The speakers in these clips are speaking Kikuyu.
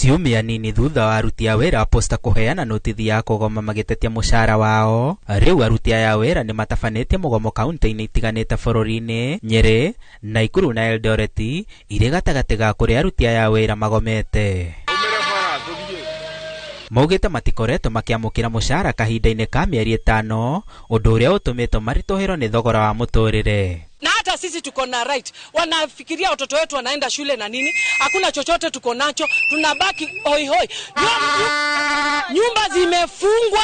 Ciumia nini thutha wa aruti a wĩra a Posta kũheana notithi ya kũgoma magĩtetia mũcara wao, rĩu aruti aya a wĩra nĩ matabanĩtie mũgomo kaunti-inĩ itiganĩte bũrũri-inĩ, Nyĩrĩ, Naikuru na Eldoret irĩ gatagatĩ ga kũrĩa aruti aya a wĩra magomete. Maugĩte matikoretwo makĩamũkĩra mũcara kahinda-inĩ ka mĩeri ĩtano, ũndũ ũrĩa ũtũmĩtwo maritũhĩrwo nĩ thogora wa mũtũrĩre. Na hata sisi tuko na right. Wanafikiria watoto wetu wanaenda shule na nini? Hakuna chochote tuko nacho, tunabaki hoi hoi. Nyumba zimefungwa,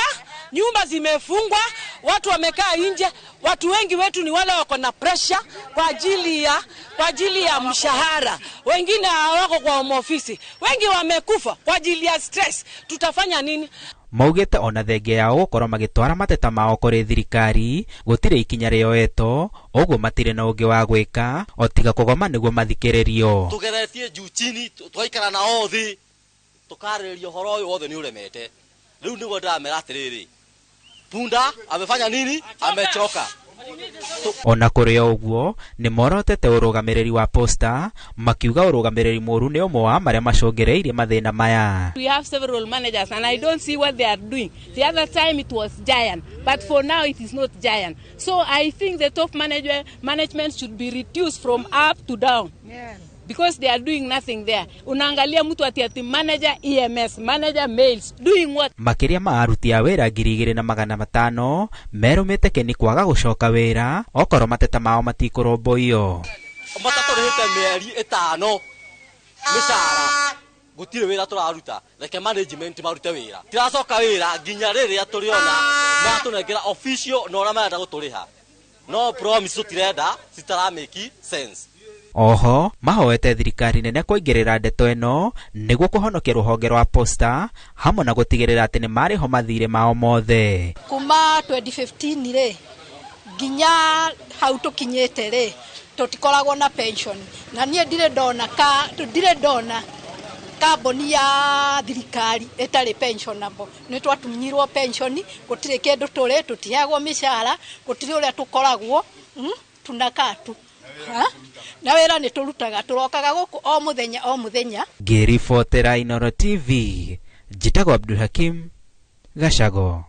nyumba zimefungwa, watu wamekaa nje. Watu wengi wetu ni wale wako na pressure kwa ajili ya mshahara. Wengine hawako kwa ofisi, wengi wamekufa kwa ajili ya stress. Tutafanya nini? Maugĩte ona thengia yao gũkorwo magĩtwara mateta mao kũrĩ thirikari, gũtirĩ ikinya rĩoetwo, ũguo matirĩ na ũngĩ wa gwĩka o tiga kũgoma nĩguo mathikĩrĩrio. Tugeretie juu chini, twaikara nao thĩ, tukarĩrĩria ũhoro ũyũ wothe nĩ ũremete. Rĩu nĩguo ndĩramera atĩrĩrĩ, punda amefanya nini? Amechoka. Ona kũrĩ o ũguo, nĩ morotete ũrũgamĩrĩri wa Posta, makiuga ũrũgamĩrĩri mũru nĩ ũmwe wa marĩa macũngĩrĩirie mathĩna maya. We have several managers and I don't see what they are doing. The other time it was giant, but for now it is not giant. So I think the top management should be reduced from up to down. Because they are doing nothing there. Unaangalia mtu ati manager EMS, manager mails, doing what? Makĩria ma aruti a wĩra 2500 merũmĩte kĩni kwaga gũcoka wĩra okorwo mateta mao matikũrũmbũiyo. Matatũrĩhĩte mĩeri 5 mĩcara, gũtirĩ wĩra tũraruta. Reke management marute wĩra. Tiracoka wĩra nginya rĩrĩa tũrĩona matũnengera official na ũrĩa marenda gũtũrĩha. No promise tũtirenda, citara make sense. Oho mahoete thirikari nene kũingĩrĩra ndeto ĩno nĩguo kũhonokia rũhonge rwa Posta hamwe na gũtigĩrĩra atĩ nĩ marĩho mathirĩ mao mothe. Kuma 2015 rĩ, nginya hau tũkinyĩte rĩ, tũtikoragwo na pension, na niĩ ndirĩ ndona kambuni ya thirikari ĩtarĩ pensionable. Nĩ twatunyirwo pension, gũtirĩ kĩndũ tũrĩ, tũtiheagwo mĩcara, gũtirĩ ũrĩa tũkoragwo, tunakaa tu. Ha? Na wĩra nĩ tũrutaga, tũrokaga gũkũ o mũthenya o mũthenya. Ngĩribotera Inooro TV, njĩtagwo Abdul Hakim Gacago.